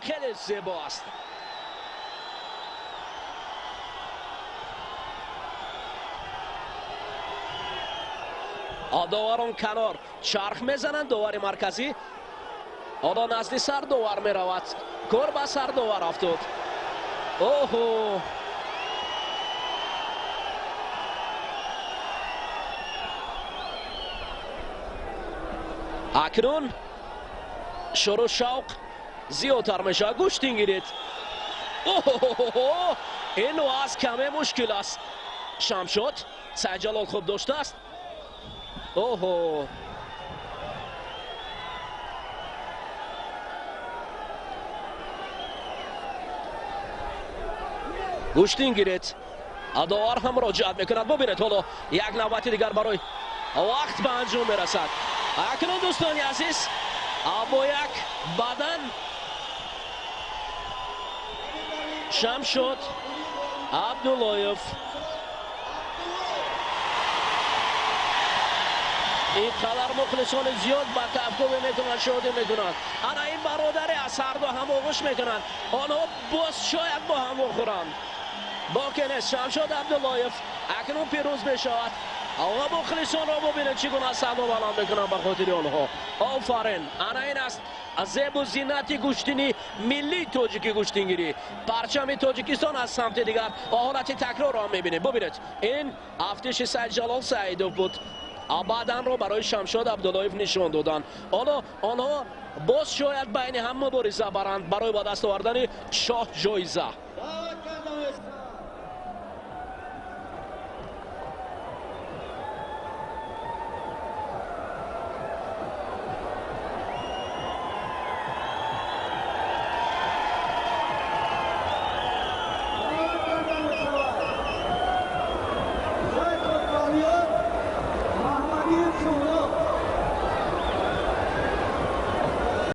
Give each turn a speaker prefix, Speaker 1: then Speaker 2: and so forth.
Speaker 1: Хеле зебо аст. Доварон канор чарх мезананд. Довари марказӣ ҳоло назди сардовар меравад. Кор ба сардовар афтод. Оҳо, акнун шуру шавқ зиёдтар мешавад. Гӯштин гиред. Оҳо, ин вазъ каме мушкил аст. Шамшод Сайдҷалол хуб доштааст. Оҳо, гӯштин гиред. Довар ҳам муроҷиат мекунад. Бубинед, ҳоло як навбати дигар барои вақт ба анҷом мерасад. Акнун, дӯстони азиз, бо як бадан Шамшод Абдуллоев ин қадар мухлисони зиёд ба кафкӯбӣ мекунанд, шодӣ мекунанд. Ана ин бародаре аз ҳарду ҳам оғӯш мекунанд. Онҳо боз шояд бо ҳам вохӯранд. Боке нест, Шамшод Абдуллоев акнун пирӯз мешавад. Ва мухлисонро бубинед, чӣ гуна садо баланд мекунанд ба хотири онҳо. Офарин! Ана ин аст зебу зинати гӯштини миллии тоҷики гӯштингирӣ. Парчами Тоҷикистон аз самти дигар ва ҳолати такрорро ҳам мебинем. Бубинед, ин афтиши Сайдҷалол Саидов буд. Баъданро барои Шамшод Абдуллоев нишон доданд. Ҳоло онҳо боз шояд байни ҳам мубориза баранд барои ба даст овардани шоҳ ҷоиза.